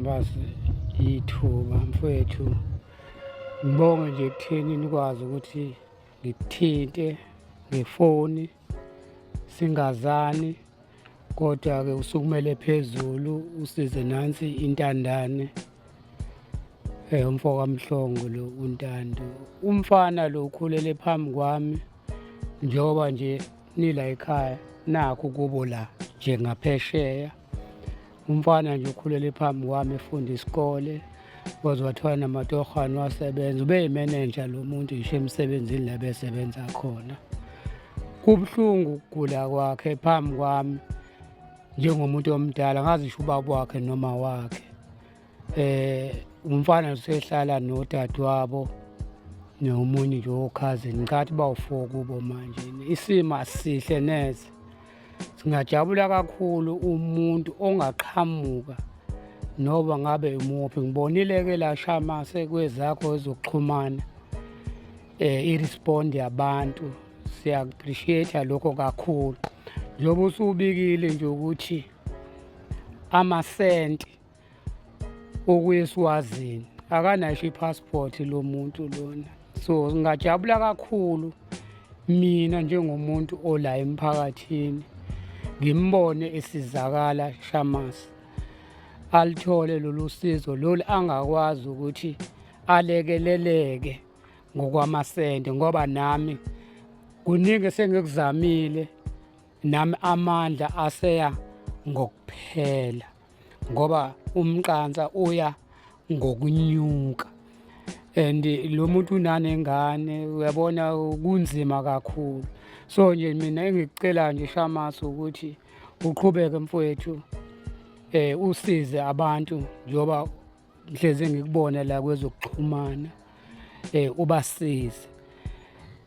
Basi ithuba mfowethu, ngibonge nje ekutheni nikwazi ukuthi ngikuthinte ngefoni singazani, kodwa-ke usukumele phezulu usize nansi intandane, umfo kaMhlongo lo uNtando. Umfana lo ukhulele phambi kwami, njengoba nje nila ekhaya nakho kubo la nje ngaphesheya. Umfana nje ukhulele phambi kwami, efunda isikole, waze wathola namatohwane, wasebenza, ubeyimenenja lo muntu ngisho emsebenzini la besebenza khona. Kubuhlungu ukugula kwakhe phambi kwami njengomuntu omdala, ngazi ngisho ubaba wakhe noma wakhe. Umfana usehlala nodadewabo nomunye nje okhazini, ngicathi bawu-4 kubo manje. Isimo asisihle neze. Singajabula kakhulu umuntu ongaqhamuka noba ngabe imuphi. Ngibonile-ke la Shamase kwezakho ezokuxhumana, i-respond yabantu, siya-appreciate lokho kakhulu. Njengoba usubikile nje ukuthi amasenti okuya eSwazini, akanayo i-passport lo muntu lona. So ngingajabula kakhulu mina njengomuntu ola emphakathini ngimbone esizakala Shamase, alithole lolu sizo lolu, angakwazi ukuthi alekeleleke ngokwamasente, ngoba nami kuningi esengikuzamile, nami amandla aseya ngokuphela ngoba umqansa uya ngokunyuka, and lo muntu unanengane, uyabona kunzima kakhulu. So nje mina engikucela nje Shamase ukuthi uqhubeke mfowethu, usize abantu njengoba ngihlezi ngikubona la kwezokuxhumana, ubasize.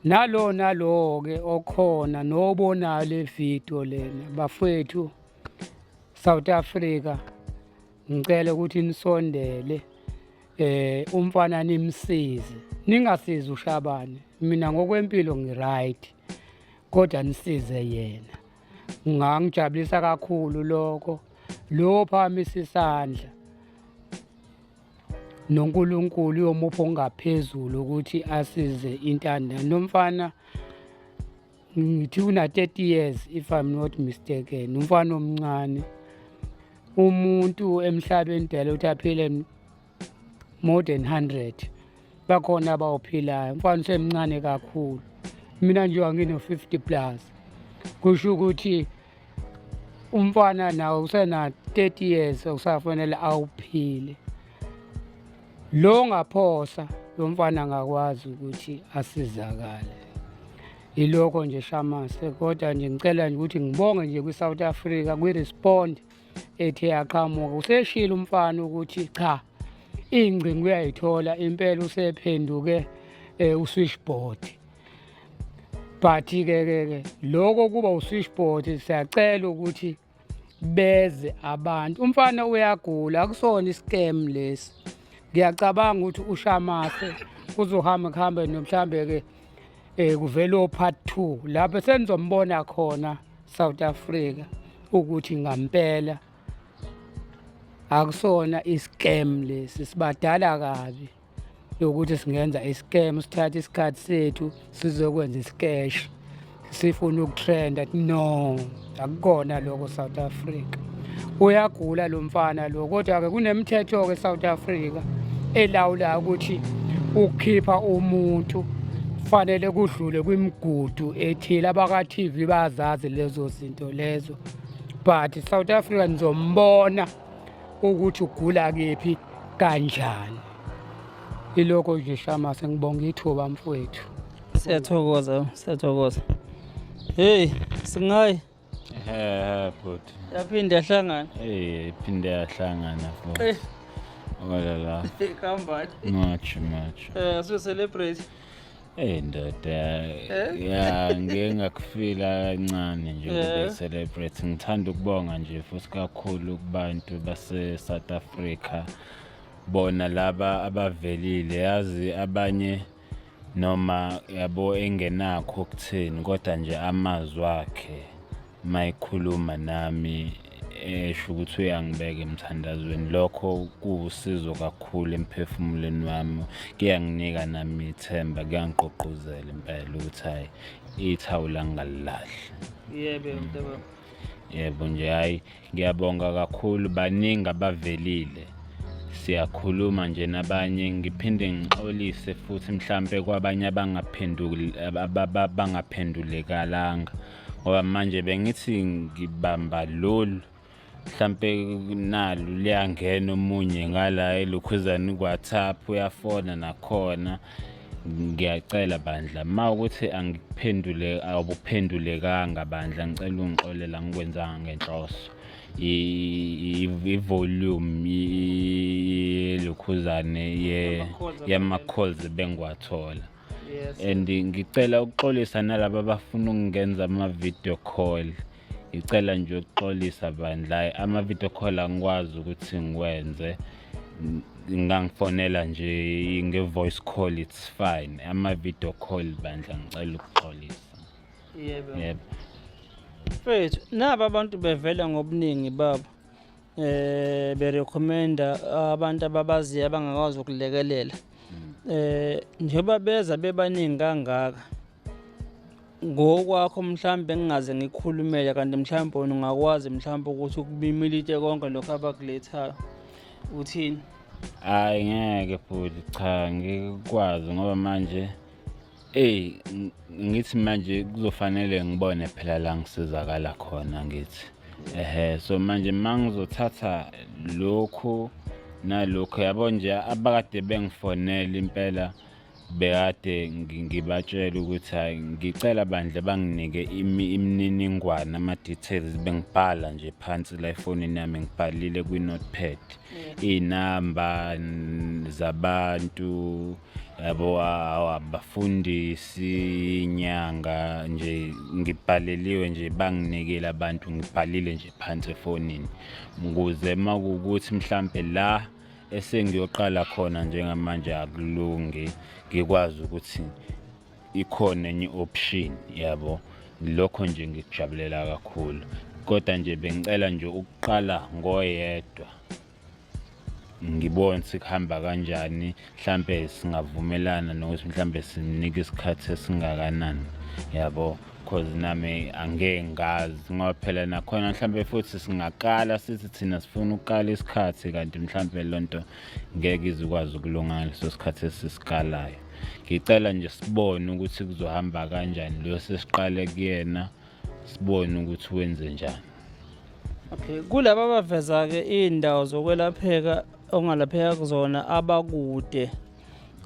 Nalo nalo ke okhona nobonayo le video lena, bafowethu South Africa, ngicela ukuthi nisondele umfana nimsize, ningasizi uShabane. Mina ngokwempilo ngi-right, kodwa nisize yena. Kungangijabulisa kakhulu lokho. Lo phakamisa isandla noNkulunkulu uyomupha okungaphezulu ukuthi asize intandane. Lo mfana ngithi una 30 years if I'm not mistaken, umfana omncane. Umuntu emhlabeni dala ukuthi aphile more than 100, bakhona abawuphilayo. Umfana usemncane kakhulu, mina nje ngino 50 plus, kusho ukuthi umfana nawo usena 30 years okusafanele awuphile. Lo ngaphosa lo mfana angakwazi ukuthi asizakale. Ilokho nje Shamase, kodwa nje ngicela nje ukuthi ngibonge nje kwi-South Africa kwi-respond ethe yaqhamuka. Useshilo umfana ukuthi cha, ingcingo uyayithola impela, usephenduke uswitchboard. But ke ke ke lokho kuba uswitchboard, siyacela ukuthi beze abantu. Umfana uyagula, akusona i-scam lesi. Ngiyacabanga ukuthi uShamase kuzohamba kuhambe nomhlambe ke kuvele o part 2 lapho senizombona khona South Africa ukuthi ngampela akusona i-scam lesi. Sibadala kabi yokuthi singenza i-scam, sithathe isikhathi sethu sizokwenza isikeshi, sifuna ukutrenda. No, akukona lokho South Africa. Uyagula lo mfana lo, kodwa-ke kunemithetho-ke South Africa elawula ukuthi ukukhipha umuntu fanele kudlule kwimigudu ethile. Abaka-TV bayazazi lezo zinto lezo, but South Africa nizombona ukuthi ugula kephi kanjani. Ilokho nje Shamase, ngibonga ithuba mfowethu. Siyathokoza, siyathokoza. Hey, singayi. He bhuti. Yaphinde yahlangana. Hey, iphinde yahlangana futhi. Ola la. Kambani. Much much. So celebrate. Hey ndoda, ya ngeke ngakufila kancane nje ukube celebrate. Ngithanda ukubonga nje futhi kakhulu kubantu base South Africa. Bona laba abavelile, yazi abanye noma yabo engenakho ukuthini, kodwa nje amazwi akhe mayikhuluma nami Esho ukuthi uyangibeka emthandazweni. Lokho kuwusizo kakhulu emphefumulweni wami, kuyanginika nami ithemba, kuyangigqugquzela impela ukuthi hhayi, ithawula ngingalilahli. Yebo, mntababa. Yebo nje, hhayi, ngiyabonga kakhulu, baningi abavelile. Siyakhuluma nje nabanye, ngiphinde ngixolise futhi mhlampe kwabanye abangaphenduli, abangaphendulekalanga, ngoba manje bengithi ngibamba lolu, mhlampe nalu liyangena omunye ngala elokhuzane ku-WhatsApp, uyafona nakhona. Ngiyacela bandla, uma ukuthi angikuphendule, awuphendulekanga bandla, ngicela ungixolela, ngikwenzanga ngenhloso. I-volume yelokhuzane yama-calls bengiwathola. And ngicela ukuxolisa nalaba abafuna ukungenza ama-video call. Ngicela nje ukuxolisa bandla, hhayi, ama-video call angikwazi ukuthi ngiwenze. Ngangifonela nje nge-voice call, it's fine. Ama-video call bandla, ngicela ukuxolisa. Yebo. Yebo. Mfethu, naba abantu bevela ngobuningi babo berecommenda abantu ababaziyo abangakwazi ukulekelela. Njengoba beza bebaningi kangaka, ngokwakho mhlambe ngingaze ngikhulumele, kanti mhlambe wena ungakwazi mhlambe ukuthi ukubimilite konke lokho abakulethayo, uthini? Hhayi, ngeke bhuti, cha, ngikwazi ngoba manje eyi, ngithi manje kuzofanele ngibone phela la ngisizakala khona, ngithi ehhe. So manje uma ngizothatha lokhu nalokhu, yabo nje, abakade bengifonela impela bekade ngibatshela ukuthi hhayi, ngicela bandla banginike imininingwane, ama-details. Bengibhala nje phansi la efonini yami, ngibhalile kwi-notepad iy'namba zabantu, yabo, abafundisi, inyanga nje, ngibhaleliwe nje, banginikile abantu, ngibhalile nje phansi efonini, ukuze uma kuwukuthi mhlampe la esengiyoqala khona njengamanje akulungi, ngikwazi ukuthi ikhona enye i-option, yabo. Lokho nje ngikujabulela kakhulu, kodwa nje bengicela nje ukuqala ngoyedwa, ngibone ukuthi kuhamba kanjani. Mhlampe singavumelana nokuthi mhlampe simnike isikhathi esingakanani, yabo, cause nami angeke ngazi, ngoba phela nakhona mhlampe futhi singaqala sithi thina sifuna ukuqala isikhathi, kanti mhlampe lonto ngeke izikwazi ukulunga ngaleso sikhathi esisikalayo. Ngicela nje sibone ukuthi kuzohamba kanjani lo sesiqale kuyena, sibone ukuthi wenze njani. Okay, kulaba abaveza-ke iy'ndawo zokwelapheka ongalapheka kuzona abakude,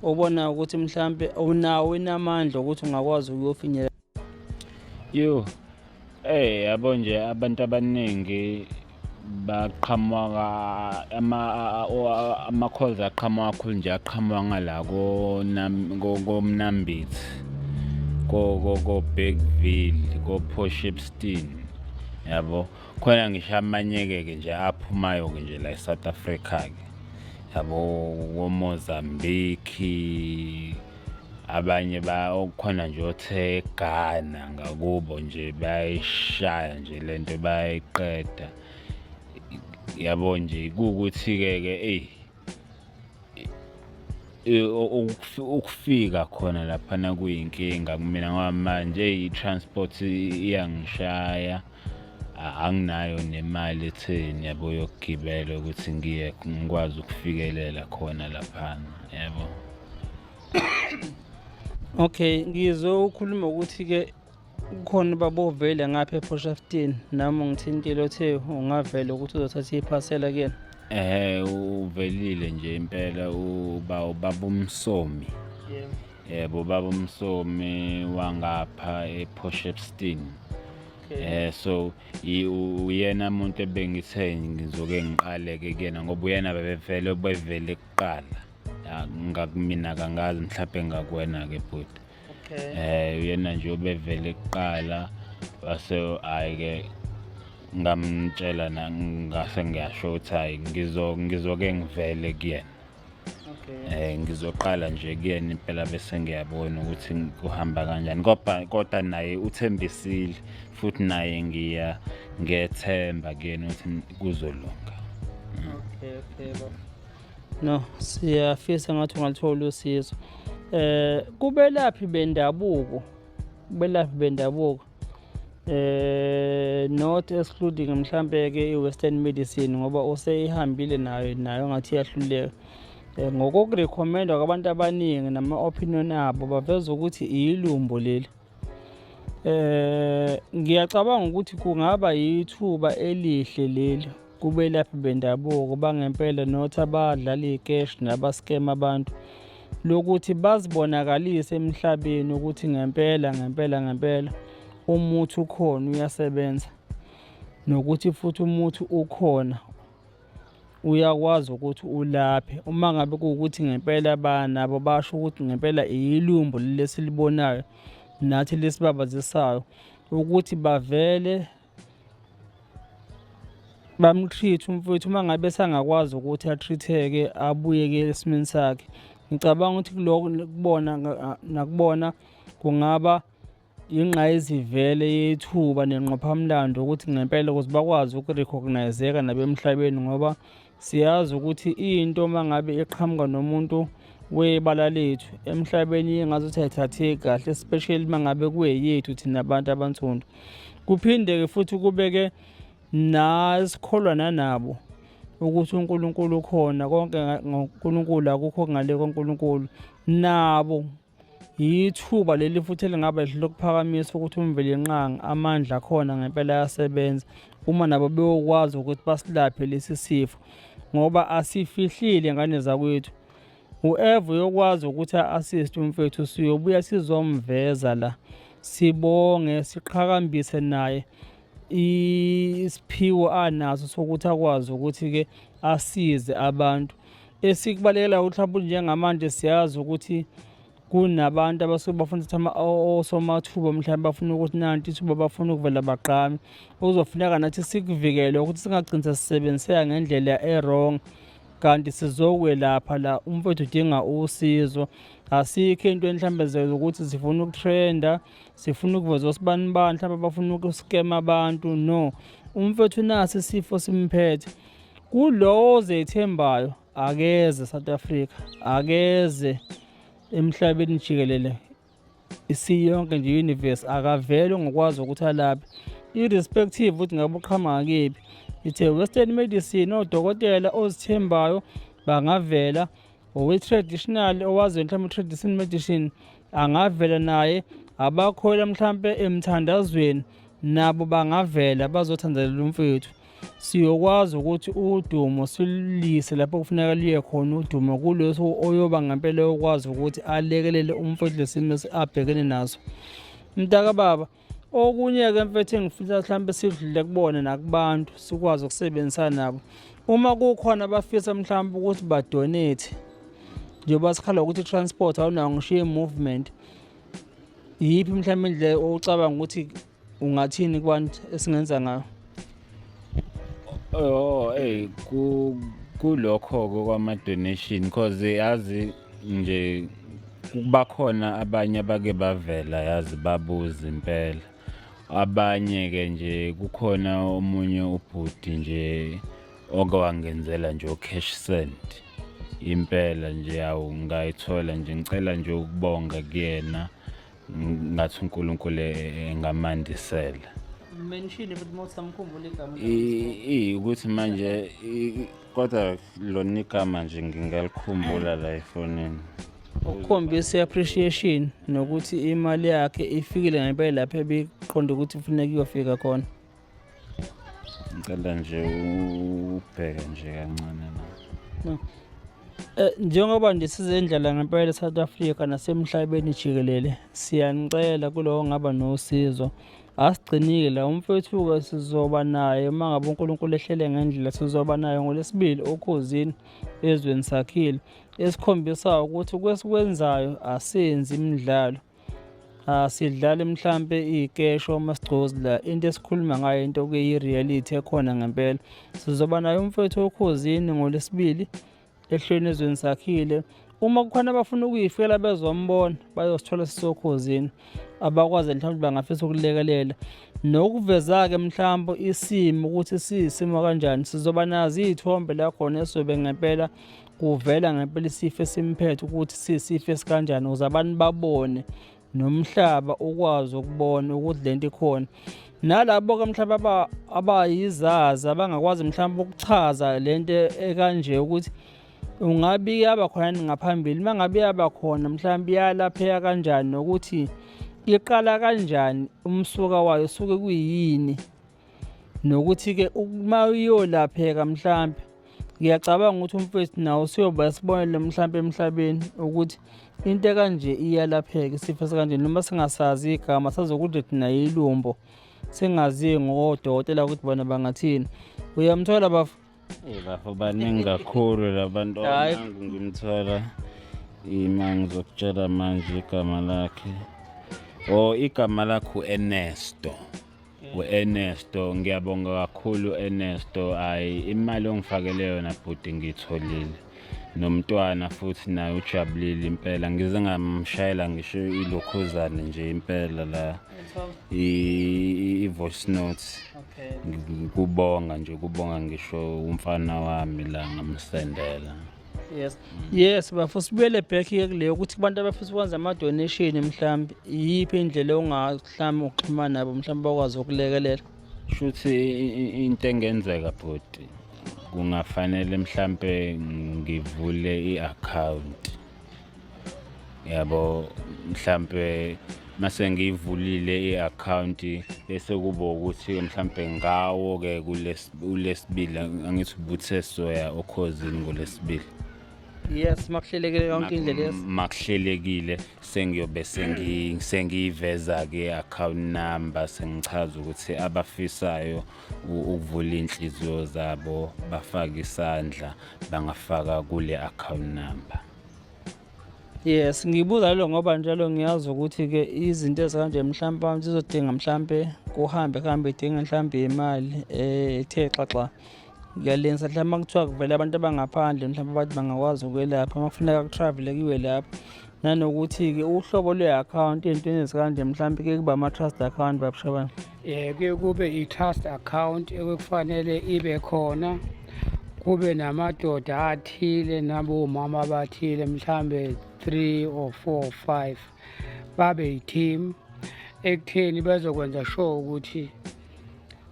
obona ukuthi mhlampe unawo inamandla ukuthi ungakwazi ukuyofinyelela? Yo, yabo nje, abantu abaningi baqhamuka, ama-calls aqhamuka kakhulu nje, aqhamuka ngala koMnambithi, ko-Bergville, ko-Port Shepstone, yabo. Khona ngisho amanye-ke nje aphumayo-ke nje la e-South Africa-ke, yabo, ko-Mozambique, abanye khona nje othe eGhana ngakubo nje bayayishaya nje lento, bayayiqeda, yabo nje. Kuwukuthi-ke ke eyi, ukufika khona laphana kuyinkinga kumina, ngoba manje i-transport iyangishaya, anginayo nemali etheni, yabo, yokugibela ukuthi ngiye ngikwazi ukufikelela khona laphana, yabo. Okay, ngizwe ukhuluma ukuthi-ke kukhona ubaba ovele ngapha ePort Shepstone, nami ungithintile, othe ungavela ukuthi uzothatha iphasela kuyena. Uvelile nje impela uba ubaba uMsomi. Yebo. Yebo, ubaba uMsomi wangapha ePort Shepstone. So uyena umuntu ebengithe ngizoke ngiqale ke kuyena, ngoba uyena bebevele bevele kuqala. Ngakumina kangazi, mhlawumbe ngakuwena ke bhuti. Uyena nje obevele kuqala, wase hayi ke ngamtshela na, ngase ngiyasho ukuthi hayi, ngizoke ngivele kuyena. Okay. Ngizoqala nje kuyena impela bese ngiyabona ukuthi kuhamba kanjani, kodwa naye uthembisile futhi naye ngiyethemba kuyena ukuthi kuzolunga. Okay, baba. No, siyafisa ngathi ungalithola usizo. Kubelaphi bendabuko, kubelaphi bendabuko. Not excluding mhlambe ke i-western medicine ngoba useyihambile nayo ngathi iyahluleka. Ngokokurecommendwa kwabantu abaningi nama-opinion abo baveza ukuthi ilumbo leli. Ngiyacabanga ukuthi kungaba yithuba elihle leli kubelaphi bendabuko bangempela, not abadlala ikeshi nabaskema abantu, lokuthi bazibonakalise emhlabeni ukuthi ngempela ngempela ngempela umuthi ukhona uyasebenza, nokuthi futhi umuthi ukhona uyakwazi ukuthi ulaphe. Uma ngabe kuwukuthi ngempela banabo basho ukuthi ngempela ilumbo leli esilibonayo nathi lesibabazisayo, ukuthi bavele bamtreat umfowethu. Uma ngabe sangakwazi ukuthi atreat-eke abuyeke esimeni sakhe, ngicabanga ukuthi kuloko kubona nakubona kungaba ingqayizivele yethuba nenqophamlando ukuthi ngempela ukuze bakwazi ukurecognize-eka nabemhlabeni, ngoba siyazi ukuthi into uma ngabe iqhamuka nomuntu webala lethu emhlabeni engazuthi ayithatheki kahle, especially uma ngabe kuyeyethu thina abantu abansundu. Kuphinde-ke futhi kube-ke nasikholwa nanabo ukuthi uNkulunkulu ukhona, konke ngoNkulunkulu, akukho ngale koNkulunkulu. Nabo yithuba leli futhi elingaba lihle lokuphakamisa ukuthi uMvelinqangi amandla akhona ngempela ayasebenza, uma nabo beyokwazi ukuthi basilaphe lesi sifo, ngoba asifihlile ngane zakwethu. Whoever uyokwazi ukuthi a-assist umfethu, siyobuya sizomveza la, sibonge siqhakambise naye isiphiwo anaso sokuthi akwazi ukuthi-ke asize abantu. Esikubalekela ukuthi mhlawumbe njengamanje siyazi ukuthi kunabantu abasuke bafuna ukuthi osomathuba mhlawumbe bafuna ukuthi nanti ithuba, bafuna ukuvela bagqame. Okuzofuneka nathi sikuvikele ukuthi singagcini sesisebenziseka ngendlela e-wrong, kanti sizokwelapha la umfowethu udinga usizo. Asikho entweni mhlawumbe zokuthi sifuna ukutrenda, sifuna ukuveza osibanibani mhlawumbe bafuna ukuskema abantu. No, umfowethu nasi isifo simphethe. Kulowo ozethembayo akeze South Africa, akeze emhlabeni jikelele, isiyonke nje universe, akavele ngokwazi ukuthi alaphe, irrespective ukuthi ngabe uqhamuka kephi. Ithe western medicine, odokotela ozithembayo bangavela, owe-traditional owaziyo mhlawumbe i-traditional medicine angavela naye, abakholwa mhlampe emthandazweni nabo bangavela bazothandalela umfethu. Siyokwazi ukuthi udumo silise lapho kufuneka liye khona udumo kuleso oyoba ngempela yokwazi ukuthi alekelele umfethu lesimo abhekene naso. Mntaka baba, okunye-ke mfethu engifisa mhlampe sidlule kubona nakubantu sikwazi ukusebenzisana nabo, uma kukhona abafisa mhlampe ukuthi badonate, njengoba sikhala ukuthi i-transport awunayo ngisho i-movement, yiphi mhlawumbe indlela ocabanga ukuthi ungathini kubantu esingenza ngayo? Oh, hey, kulokho kwama donation, because yazi nje kubakhona abanye abake bavela yazi babuza impela. Abanye ke nje kukhona omunye ubhuti nje oke wangenzela nje o-cash send impela nje, awu ngayithola nje, ngicela nje ukubonga kuyena, ngathi uNkulunkulu engamandisela. Mention futhi uma usamkhumbula igama. Ukuthi manje kodwa lona igama nje ngingalikhumbula la efonini. Ukukhombisa i-appreciation nokuthi imali yakhe ifikile ngempela lapho ebiqonda ukuthi kufuneka iyofika khona. Ngicela nje ubheke nje kancane la. Njengoba nje sizendlela ngempela eSouth Africa nasemhlabeni jikelele, siyanicela kulowo ongaba nosizo, asigcinile la umfowethu-ke sizoba naye uma ngabe uNkulunkulu ehlele ngendlela, sizoba naye ngoLwesibili oKhozini ezweni sakhile, esikhombisa ukuthi kwesikwenzayo asenzi imidlalo, asidlali mhlampe ikesho uma sigcozi la, into esikhuluma ngayo into okuyi-reality ekhona ngempela. Sizoba naye umfowethu oKhozini ngoLwesibili. Ehlweni Ezweni Sakhile. Uma kukhona abafuna ukuyifikela bezombona bayosithola sisokhozini, abakwazi mhlawumbe bangafisa ukulekelela nokuveza-ke mhlawumbe isimo ukuthi siyisimo kanjani. Sizoba nazo iy'thombe la khona esizobe ngempela kuvela ngempela isifo esimphethe ukuthi siyisifo esikanjani, ukuze abantu babone nomhlaba ukwazi ukubona ukuthi lento ikhona. Nalabo-ke mhlawumbe abayizazi abangakwazi mhlawumbe ukuchaza lento ekanje ukuthi ungabe iyaba khona yini ngaphambili, uma ngabe iyaba khona mhlawumbe iyalapheka kanjani, nokuthi iqala kanjani, umsuka wayo usuke kuyini, nokuthi-ke uma iyolapheka mhlampe ngiyacabanga ukuthi umfethu nawo usuyoba isibonelo mhlampe emhlabeni ukuthi into ekanje iyalapheka, isifo esikanje, noma singasazi igama sazi ukuthi thina yilumbo, singazi ngodokotela ukuthi bona bangathini. Uyamthola bafo? Hey bafo, baningi kakhulu labantu. Hhayi. Nangu ngimthola, ima ngizokutshela manje igama lakhe. Oh, igama lakhe u-Ernesto. U-Ernesto, ngiyabonga kakhulu Ernesto. Hayi, imali ongifakele yona bhuti ngiyitholile. Nomntwana futhi naye ujabulile impela. Ngize ngamshayela ngisho ilokhuzane nje impela la, i-voice note. Kubonga nje, kubonga ngisho umfana wami la ngamsendela. Yes bafo, sibuyele back ke kuleyo ukuthi kubantu abafisa ukwenza ama-donation, mhlawumbe iyiphi indlela ongahlami ukuxhumana nabo mhlawumbe bakwazi ukulekelela? Shuthi into engenzeka bhuti, kungafanele mhlambe ngivule i-account yabo, mhlambe mase ngiyivulile i-account bese kuba ukuthi mhlambe ngawo ke kulesibili, angithi ubuthe soya okhozini ngolesibili? Yes, makuhlelekile yonke indlela, yes. Makuhlelekile sengiyobe sengiyiveza ke account number, sengichaza ukuthi abafisayo ukuvula inhliziyo zabo bafake isandla bangafaka kule account number. Yes, ngibuza lo ngoba njalo ngiyazi ukuthi-ke izinto ezikanje mhlawumbe abantu zizodinga mhlawumbe kuhambe kuhambe idinga mhlawumbe imali ethe xaxa. Ngiyalenza mhlawumbe uma kuthiwa kuvele abantu abangaphandle mhlawumbe abathi bangakwazi ukwelapha, uma kufuneka ku-travel kuyiwe lapho. Nanokuthi-ke uhlobo lwe-akhawunti ey'ntweni ezikanje mhlawumbe kuye kube ama-trust account, babushabana. Kuye kube i-trust account ekufanele ibe khona, kube namadoda athile nabomama abathile, mhlambe 3 or 4 or 5, babe yi-team ekutheni bezokwenza sure ukuthi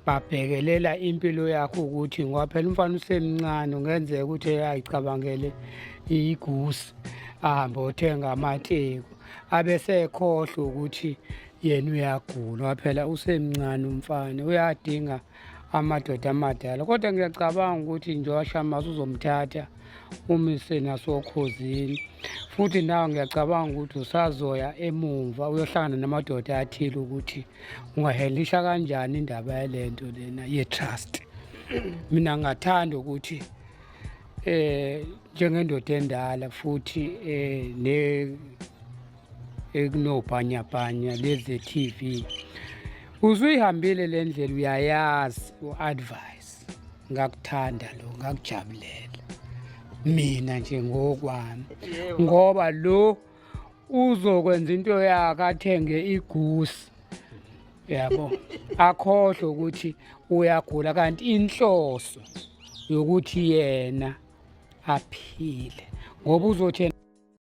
babhekelela impilo yakho, ukuthi ngoba phela umfana usemncane, ungenzeka ukuthi ayicabangele igusi ahambe othenga amateku abese ekhohlwa ukuthi yena uyagula, ngoba phela usemncane umfana, uyadinga amadoda amadala. Kodwa ngiyacabanga ukuthi njengoba Shamase uzomthatha umise nasokhozini futhi, nawe ngiyacabanga ukuthi usazoya emumva uyohlangana namadoda athile ukuthi ungahelisha kanjani indaba yalento lena ye-trust. Mina ngingathanda ukuthi njengendoda endala futhi ne ekunobhanyabhanya lezi TV, usuyihambile le ndlela, uyayazi u-advice, ngakuthanda lo, ngakujabulela mina nje ngokwami, ngoba lo uzokwenza into yakhe athenge igusi yabo, akhohlwe ukuthi uyagula, kanti inhloso yokuthi yena aphile, ngoba uzothi